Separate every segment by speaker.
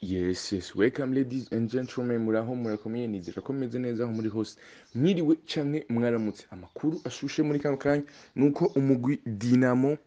Speaker 1: Yes, yes. Welcome ladies and gentlemen, muraho murakomeye, nizera ko meze neza aho muri hose. Mwiriwe canke mwaramutse. Amakuru ashushe muri kano kanya nuko umugwi Dinamo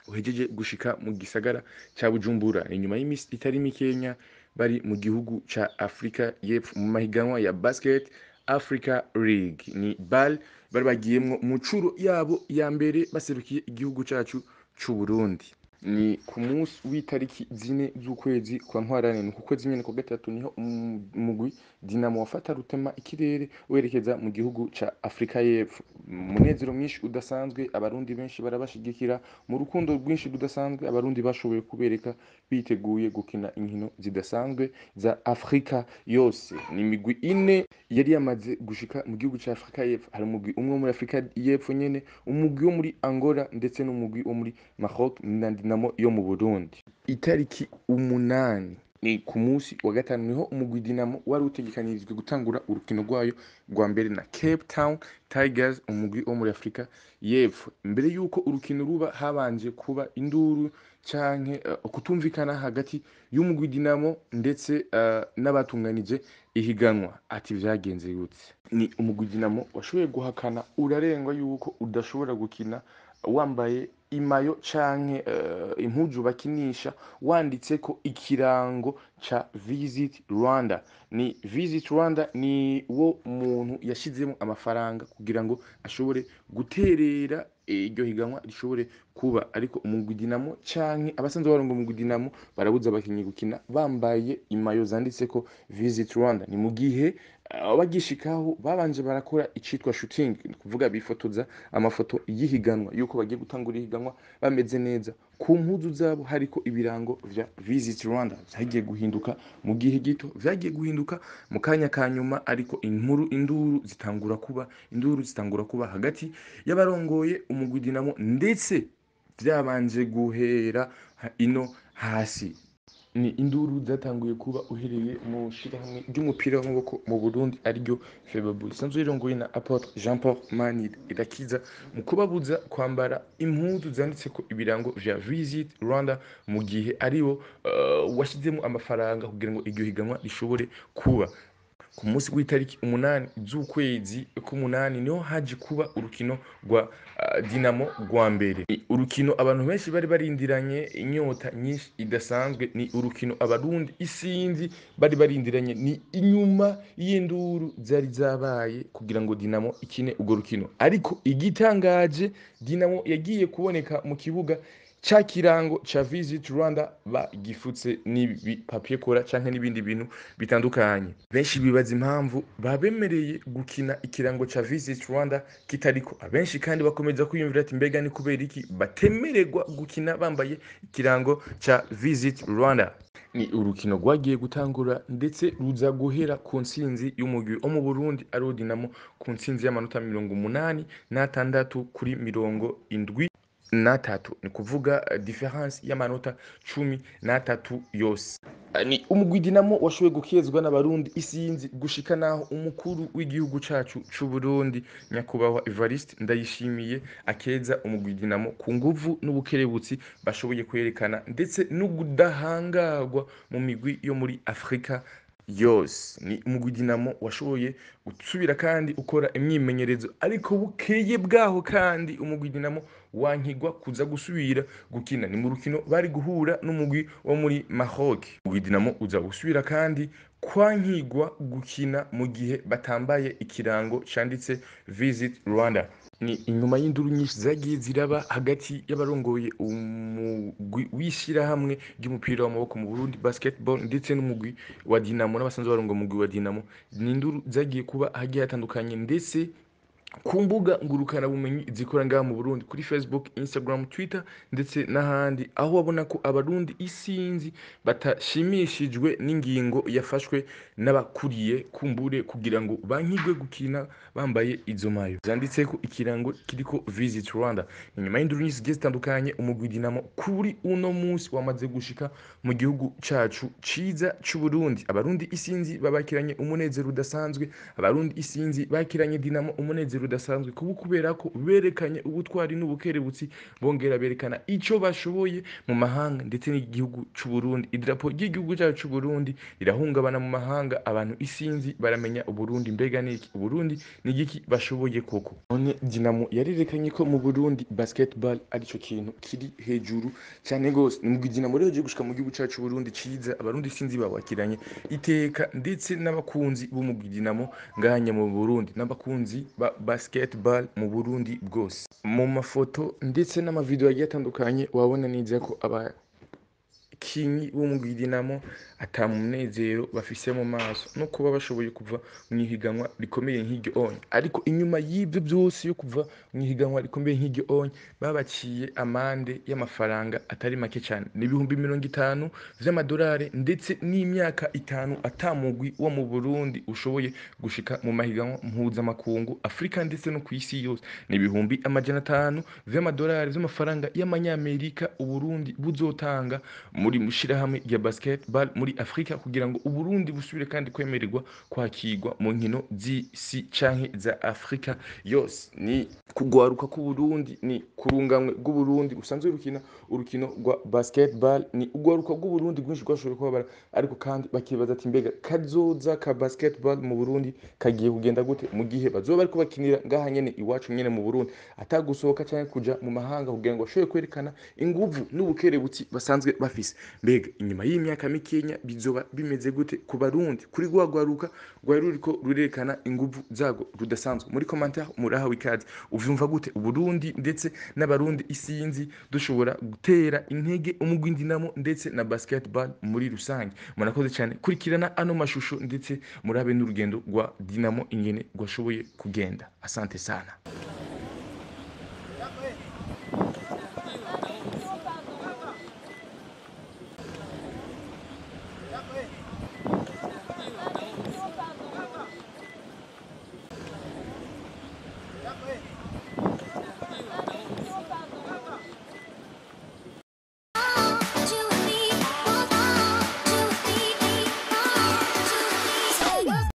Speaker 1: uhejeje gushika mu gisagara ca Bujumbura inyuma y'imisi itari mikenya bari mu gihugu ca Afrika y'Epfo mu mahiganwa ya Basket Africa League. Ni BAL bari bagiyemwo mu curo yabo ya mbere baserukiye igihugu cacu c'u Burundi. Ni ku munsi w'itariki 4 z'ukwezi kwa Ntwarante, ni ku kwezi nyene kwa gatatu, niho umugwi Dinamo wafata rutema ikirere werekeza mu gihugu ca Afrika y'Epfo. Umunezero mwinshi udasanzwe, abarundi benshi barabashigikira mu rukundo rwinshi rudasanzwe abarundi bashoboye kubereka biteguye gukina inkino zidasanzwe za Afrika yose. Ni imigwi ine yari yamaze gushika mu gihugu ca Afrika y'Epfo. Hari umugwi umwe wo muri Afrika y'Epfo nyene, umugwi wo muri Angola ndetse n'umugwi wo muri Maroc na Dinamo yo mu Burundi. Itariki 8 ni ku munsi wa gatanu niho umugwi Dinamo wari utegekanirijwe gutangura urukino rwayo rwa mbere na Cape Town Tigers, umugwi wo muri Afrika y'Epfo. Mbere yuko urukino ruba habanje kuba induru canke kutumvikana hagati y'umugwi Dinamo ndetse n'abatunganije ihiganwa. Ati vyagenze gute? Ni umugwi Dinamo washoboye guhakana urarengwa yuko udashobora gukina wambaye imayo canke impuzu bakinisha wanditseko ikirango ca Visit Rwanda. Ni Visit Rwanda ni wo muntu yashizemo amafaranga kugira ngo ashobore guterera iryo higanwa rishobore kuba, ariko umugwi Dinamo canke abasanzwe barongo umugwi Dinamo barabuza abakinyi gukina bambaye imayo zanditseko Visit Rwanda. Ni mu gihe bagishikaho babanje barakora icitwa shooting, ni kuvuga bifotoza amafoto y'ihiganwa yuko bagiye gutangura ihiganwa bameze neza. Ku mpuzu zabo hariko ibirango vya Visit Rwanda. Vyagiye guhinduka mu gihe gito, vyagiye guhinduka mu kanya ka nyuma, ariko inkuru induru zitangura kuba, induru zitangura kuba hagati y'abarongoye umugwi Dinamo ndetse vyabanje guhera ino hasi. Ni induru zatanguye kuba uhereye mu shirahamwe ry'umupira w'amaboko mu Burundi ariryo FEBABU risanzwe rirongoye na Apotre Jean Paul Manirakiza mu kubabuza kwambara impuzu zanditseko ibirango vya Visit Rwanda mu gihe aribo washizemo amafaranga kugira ngo iryo higanwa rishobore kuba. Ku munsi w'itariki 8 z'ukwezi k'umunani niho haje kuba urukino rwa Dinamo rwa mbere. Ni urukino abantu benshi bari barindiranye inyota nyinshi idasanzwe, ni urukino abarundi isinzi bari barindiranye, ni inyuma y'induru zari zabaye kugira ngo Dinamo ikine urwo rukino. Ariko igitangaje, Dinamo yagiye kuboneka mu kibuga ca kirango ca Visit Rwanda bagifutse n'ibi kora canke n'ibindi bintu bitandukanye. Benshi bibaza impamvu babemereye gukina ikirango ca Visit Rwanda kitariko. Abenshi kandi bakomeza kwiyumvira ati mbega ni kubera iki batemererwa gukina bambaye ikirango ca Visit Rwanda. Ni urukino rwagiye gutangura ndetse ruza guhera ku ntsinzi y'umugwi wo mu Burundi ariwo Dinamo ku ntsinzi y'amanota 86 kuri 73, ni kuvuga difference y'amanota 13 yose. Ni umugwi Dinamo washoboye gukezwa n'abarundi isinzi gushika naho umukuru w'igihugu cacu c'u Burundi nyakubahwa Evariste Ndayishimiye akeza umugwi Dinamo ku nguvu n'ubukerebutsi bashoboye kwerekana ndetse n'ugudahangarwa mu migwi yo muri Afrika yose. Ni umugwi Dinamo washoboye gusubira kandi ukora imyimenyerezo, ariko bukeye bwaho kandi umugwi Dinamo wankigwa kuza gusubira gukina. Ni mu rukino bari guhura n'umugwi wo muri Maroc. Umugwi Dinamo uza gusubira kandi kwankigwa gukina mu gihe batambaye ikirango canditse Visit Rwanda. Ni inyuma y'induru nyinshi zagiye ziraba hagati y'abarongoye umugwi w'ishirahamwe ry'umupira w'amaboko mu Burundi basketball ndetse n'umugwi wa Dinamo n'abasanzwe barongoye umugwi wa Dinamo. Ni induru zagiye kuba hagiye hatandukanye ndetse ku mbuga ngurukana bumenyi zikora ngaha mu Burundi kuri Facebook, Instagram, Twitter ndetse n'ahandi, aho wabona ko abarundi isinzi batashimishijwe n'ingingo yafashwe n'abakuriye kumbure kugira ngo bankigwe gukina bambaye izo mayo zanditseko ikirango kiriko Visit Rwanda. Inyuma y'induru nyinshi zigiye zitandukanye, umugwi Dinamo kuri uno munsi wamaze gushika mu gihugu cacu ciza c'u Burundi. Abarundi isinzi babakiranye umunezero udasanzwe, abarundi isinzi bakiranye Dinamo umunezero rudasanzwe kuba kubera ko berekanye ubutwari n'ubukerebutsi, bongera berekana ico bashoboye mu mahanga ndetse n'igihugu c'u Burundi. Idarapo ry'igihugu cyacu c'u Burundi rirahungabana mu mahanga, abantu isinzi baramenya Uburundi mbega niki, Uburundi ni igiki bashoboye koko. None Dinamo yarerekanye ko mu Burundi basketball arico kintu kiri hejuru cyane gose. Ni mugwi Dinamo rero ugiye gushika mu gihugu cyacu Burundi ciza, abarundi sinzi babakiranye iteka, ndetse n'abakunzi b'umugwi Dinamo ngahanya mu Burundi n'abakunzi ba basketball mu Burundi bwose. Mu mafoto ndetse n'amavideo agiye atandukanye wabona neza ko abakinyi b'umugwi Dinamo ata munezero bafise mu maso no kuba bashoboye kuva mu ihiganwa rikomeye nk'iryo onye. Ariko inyuma y'ibyo byose yo kuva mu ihiganwa rikomeye nk'iryo onye, babaciye amande y'amafaranga atari make cyane, ni 50,000 vy'amadolari ndetse n'imyaka 5 ata mugwi wo mu Burundi ushoboye gushika mu mahiganwa mpuzamakungu Afrika ndetse no kw'isi yose. Ni 500,000 vy'amadolari vy'amafaranga y'amanyamerika Uburundi buzotanga muri mushirahamwe rya basketball muri Afrika kugira ngo Uburundi busubire kandi kwemererwa kwakirwa mu nkino z'isi canke za Afrika yose. Ni kugwaruka k'Uburundi, ni kurungamwe bw'Uburundi busanzwe rukina urukino rwa basketball, ni ugwaruka bw'Uburundi bwinshi rwashoboye kubabara, ariko kandi bakibaza ati mbega kazoza ka basketball mu Burundi kagiye kugenda gute mu gihe bazoba bariko bakinira ngaha nyene iwacu nyene mu Burundi, atagusohoka canke kuja mu mahanga kugira ngo bashobore kwerekana inguvu n'ubukerebutsi basanzwe bafise. Mbega inyuma y'imyaka mikenya bizoba bimeze gute ku Barundi, kuri rwa rwaruka rwari ruriko rurerekana inguvu zago rudasanzwe? Muri commentaire murahawe ikaze. Uvyumva gute Uburundi ndetse n'abarundi isinzi dushobora gutera intege umugwi Dinamo ndetse na basketball muri rusange? Murakoze cyane kurikirana ano mashusho ndetse murabe n'urugendo rwa Dinamo ingene rwashoboye kugenda. Asante sana.
Speaker 2: Pardon.